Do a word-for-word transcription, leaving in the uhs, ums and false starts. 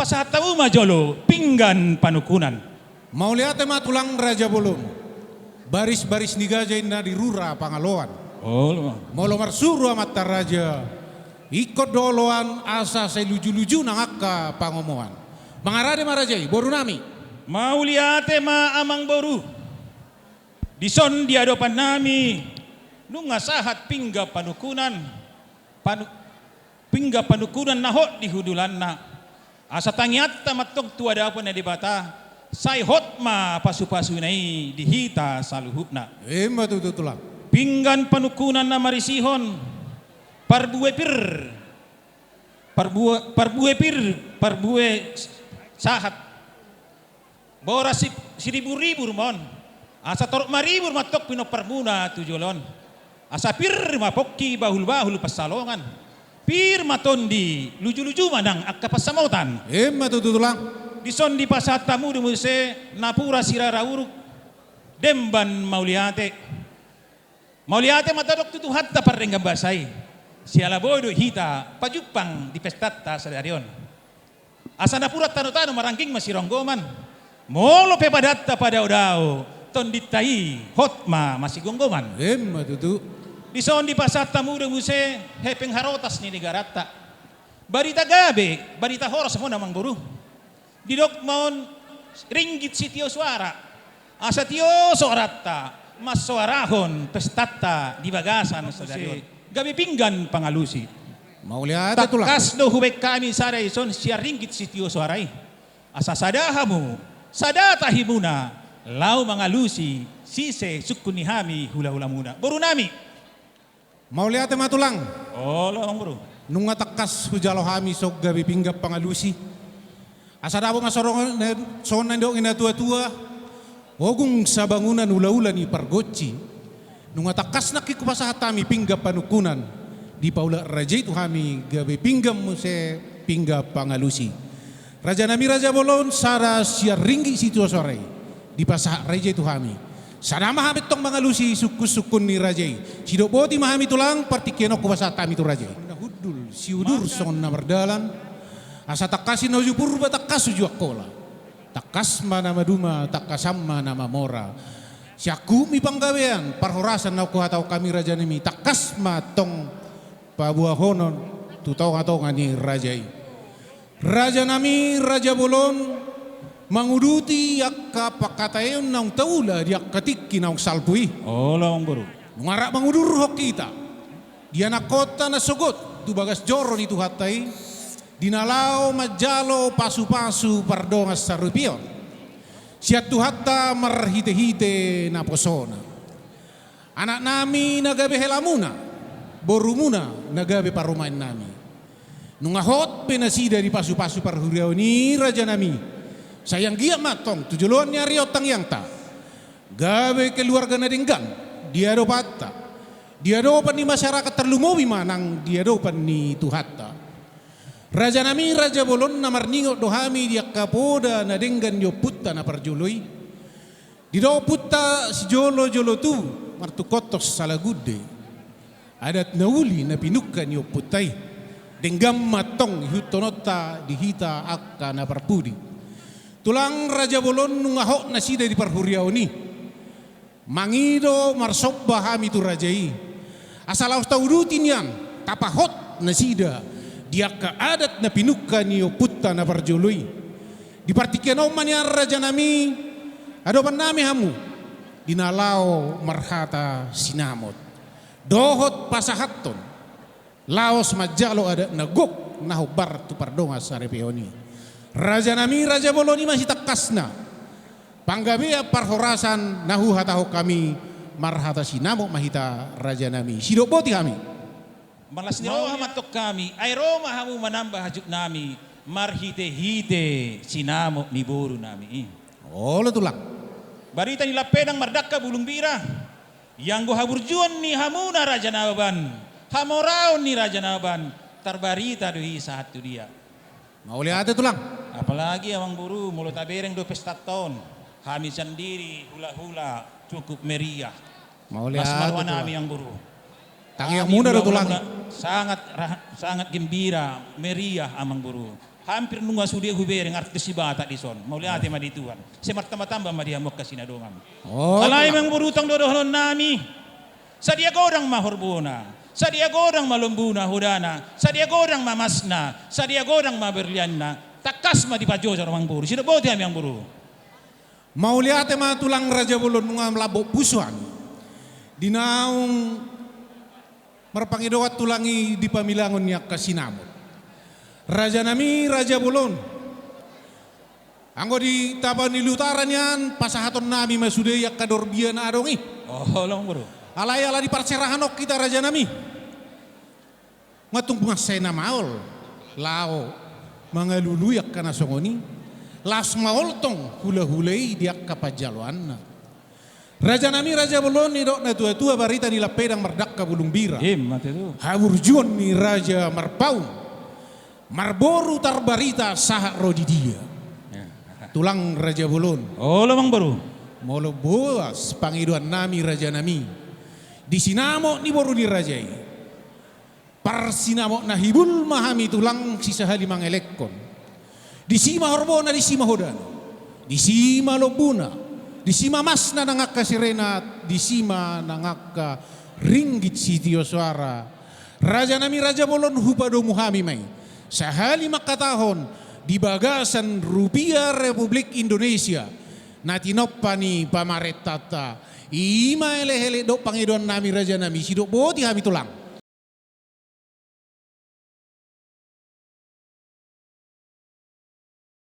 Pasahat hamu ma jolo pinggan panungkunan. Mauliate ma tulang raja bolon. Baris-baris ni gaja inna di rura pangaloan. Olo. Molo marsuru amanta raja, ingkon do oloan asa sai luju-luju nang angka pangomoan. Mangarade ma raja i, boru nami. Mauliate ma amang boru. Dison di adopan nami nunga sahat pinggan panungkunan. Panu-, pinggan panungkunan na hot di hundulanna. Asa tangiangta ma antong tu adopan ni Debata, sai hot ma pasu-pasuna i di hita saluhutna. Ima tutu tulang. Pinggan panungkunan na marisihon parbue pir, parbue, parbue pir, parbue sahat. Boras si-, siribur-ribur ma on. Asa torop maribur ma antong pinomparmuna tu joloan. Asa pir ma pongki bahul-bahul pansalongan. Pir ma tondi luju-luju ma nang angka pansamotan. Ima tutu tulang. Dison dipasahat hamu do muse napuran sirara uruk. Demban mauliate. Mauliate ma tadok tu Tuhanta pardenggan basa i. Siala boi do hita pajumpang di pestanta sadari on. Asa napuran tano-tano marangging masironggoman. Molo pe padanta padao-dao, tondinta i hot ma masigomgoman. Ima tutu. Dison dipasahat hamu do muse hepeng harotas ni negaranta. Barita gabe, barita horas ma on amang boru. Didok ma on ringgit sitio soara. Asa tio soaranta mansoarahon pestanta di bagasan sadari on. Gabe pinggan pangalusi. Mauliate tulang. Tangkas do hubaen hami sada dison sian ringgit sitio soara i. Asa sada hamu, sada tahimuna, laho mangalusi sise sungkun ni hami hula-hulamuna. Boru nami. Mauliate ma tulang. Olo amang boru. Nunga tangkas hujalo hami songon gabe pinggan pangalusi. Asa dapot ma songon na, songon na nidok ni natua-tua. Ogung sabangunan ula-ula ni pargonsi. Nunga tangkas nangkin hupasahat hami pinggan panungkunan. Dipaulak raja i tu hami gabe pinggan muse pinggan pangalusi. Raja nami raja bolon sada sian ringgit sitio soara i. Dipasahat raja i tu hami. Sada ma hami antong mangalusi sungkun-sungkun ni raja i. Sidok boti ma hami tulang partingkian on hupasahat hami tu raja i. Na hundul siudur songon na mardalan. Asa tangkas i na uju Purba tangkas uju Angkola. Tangkas ma na maduma, tangkasan ma na mamora. Siangkup ni panggabean, parhorasan na huhatahon hami raja nami, tangkas ma antong paboahonon tu tonga-tonga ni raja i. Raja nami, raja bolon, manguduti angka pangkataion naung taula di angka tingki naung salpu i. Olo amang boru. Nunga rap mangudurhon hita di anakkonta na sogot tu bagas joro ni Tuhanta i, di na laho manjalo pasu-pasu pardongansaripeon sian Tuhanta marhite-hite naposona. Anak nami na gabe helamuna, borumuna na gabe parumaen nami. Nunga hot pe nasida di pasu-pasu parhuriaon i raja nami. Sai anggiat ma antong tu joloan ni ari on tangiangta. Gabe keluarga na denggan di adopanta, di adopan ni masyarakat, tarlumobi ma nang di adopan ni Tuhanta. Raja nami raja bolon, na marningot do hami di angka poda na denggan ni ompunta na parjolo i. Didok ompunta sijolo-jolo tubu martungkothon salagunde. Adat na uli na pinungka ni ompunta i. Denggan ma antong ihuthononta di hita angka na parpudi. Tulang raja bolon, nunga hot nasida di parhuriaon i. Mangido marsomba hami tu raja i. Asa laos tauduti nian, tapahot nasida di angka adat na pinungka ni ompunta na parjolo i. Di partingkian on ma nian raja nami, adopan nami hamu, di na laho marhata sinamot dohot pasahathon laos manjalo adat na gok na hombar tu pardongansaripeon i. Raja nami, raja bolon, i ma sitangkasna panggabean parhorasan na huhatahon hami. Marhata sinamot ma hita raja nami, sidok boti hami. Marlas ni roha ma antong hami, ai ro ma hamu manamba hajut nami marhite-hite sinamot ni boru nami i. Olo tulang. Barita ni lampedang mardangka bulung bira. Ianggo haburjuon ni hamuna Raja Nababan, hamoraon ni Raja Nababan, tarbarita do i sahat tu dia. Mauliate tulang. Apalagi amang boru, molo tabereng do pestanta on, hami sandiri hula-hula cukup meriah. Mauliate tulang. Las ma roha nami amang boru. Tangiangmuna do tulang i. Sangat ra-, sangat gembira, meriah amang boru. Hampir nunga sude hubereng artis si Batak dison. Mauliate ma di Tuhan. Sai martamba-tamba ma di hamu angka sinadongan. Oh, alai, Amangboru, tong do dohonon nami. Sadia godang ma horbona, sadia godang ma lombuna, hodana, sadia godang ma masna, sadia godang ma berlianna, tangkas ma dipajojar, Amangboru. Sidok boti hami, Amangboru. Mauliate ma, Tulang Raja Bolon, nunga lambok pusu hami di naung marpangidoan tulang i di pamilangon ni angka sinamot. Rajanami Raja Bolon, anggo di Tapanuli Utara nian, pasahaton nami ma sude i angka dorbia na adong i. Oh, Amangboru. Alai ala di parserahan on hita, rajanami, nga tung mansai na maol laho mangalului angka na songon i. Laos maol tong hulahula i di angka panjaloanna. Rajanami Raja Bolon, didok natuatua, barita ni lampedang mardangka bulung bira. Ima tutu. Haburjuon ni raja marpaung, marboru tarbarita sahat ro di dia. Ya. Tulang Raja Bolon. Olo, Amangboru. Molo boas pangidoan nami, rajanami, di sinamot ni boru ni raja i, parsinamot na hibul ma hami, Tulang, sisahali mangelekhon. Disi ma horbona, disi ma hodana, disi ma lombuna, disi ma masna nang angka sirena, disi ma nang angka ringgit sitio soara. Rajanami Raja Bolon, hupadomu hami ma i, sahali mangkatahon di bagasan rupia Republik Indonesia na tinompa ni pamarentanta. I ma elekelek dohot pangidoan nami, rajanami, sidok boti hami, Tulang.